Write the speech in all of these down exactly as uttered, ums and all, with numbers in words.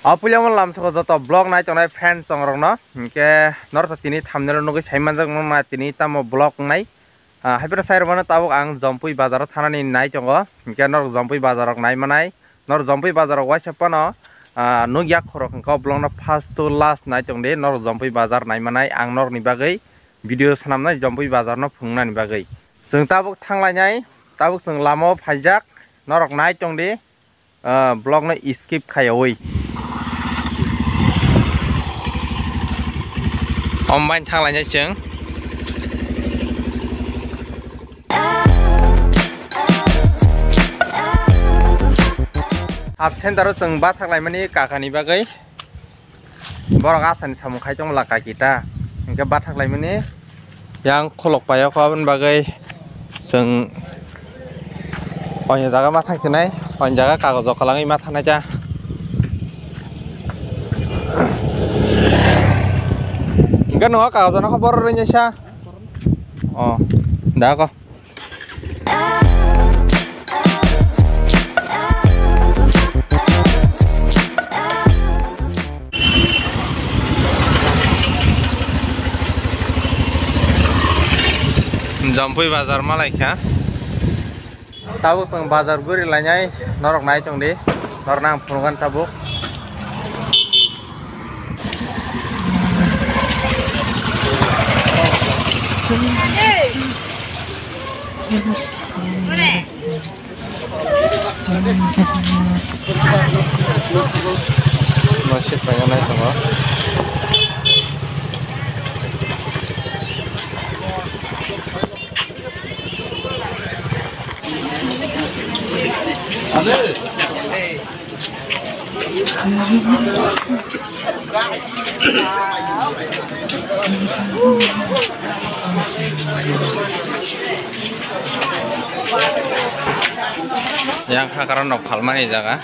O puilamo lamsoko joto vlog nai tongnai friends chongrokno, hinkhe norok tini thumbnail nugwi sai manjak nukna tini tamo vlog wngnai. Ah, hai phano sai rwmano tabuk ang Jompui bazaro thanani nai tongo, hinkhe norok Jompui bazarok nai manai. Norok Jompui bazarok waisa phano, ah, nukya khorok hwnkhe o vlogno first to last nai tongdi. Norok Jompui bazar nai manai ang norokni bagwi video swnamnai Jompui bazarno phunuknani bagwi. Chwng tabuk thanglainai, tabuk chwng lamao phaijak, norok nai tongdi. Ah, vlogno skip khaiyawi. Ombain thanglainai chwng. Half center o chwng bathak laimani kakani bagwi. Borok asani samung khai tongla kaki ta. Hinkhe bathak laimani yang khulok paiyakho, aboni bagwi chwng oini jaga ma thang sinai, oini jaga kagojo kwlangwi ma thangnai ta. Hinkhe no kagojo no kho borok rwngya sa. O, da ko. Jompui bazar malaikha. Tabuk chwng bazar guri lainai, norok nai tongdi, norokno ang phunukgani tabuk. Masih pengen naik sama. Yang hakaran rok phalmani jaga.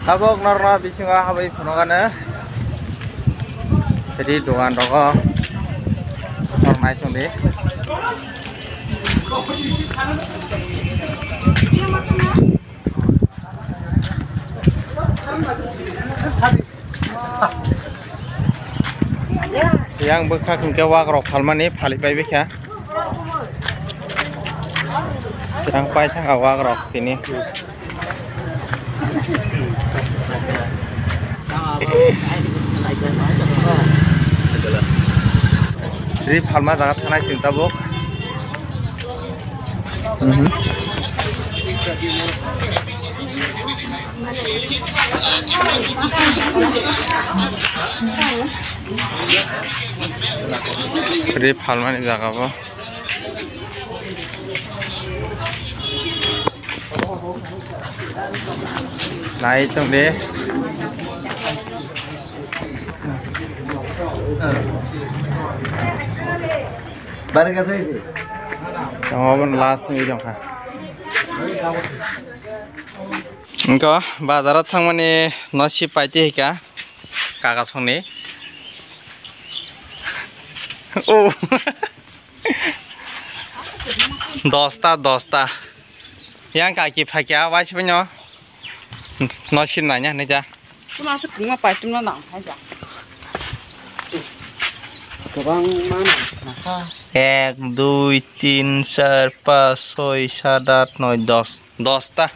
Tabuk norokno bisingo habwi phunukgani. Jadi dogan rogo norok nai tongdi. Yang bwkhak hwnkhe wagrok phalmani phali pai bikha. Yang pai thangkha wagrok tini. Ri phalma jaga thanai chwng tabuk. Mhm. Ri phalmani jaga bo. Nai tongdi. Bareng ka saisi. Tong obo last ni tongkha. Engko bazar o thangmani no si paiti hika kaka songni. Oh. Dosta, dosta. Yang kaki phakya, wai sibino. No si nanya ni ja. Tuma se kungma pai tuma nang hai ja. Kwbangma nang kha. Ek, dui, tin, char, pas, soi, sat, at, noi, dos. Dosta.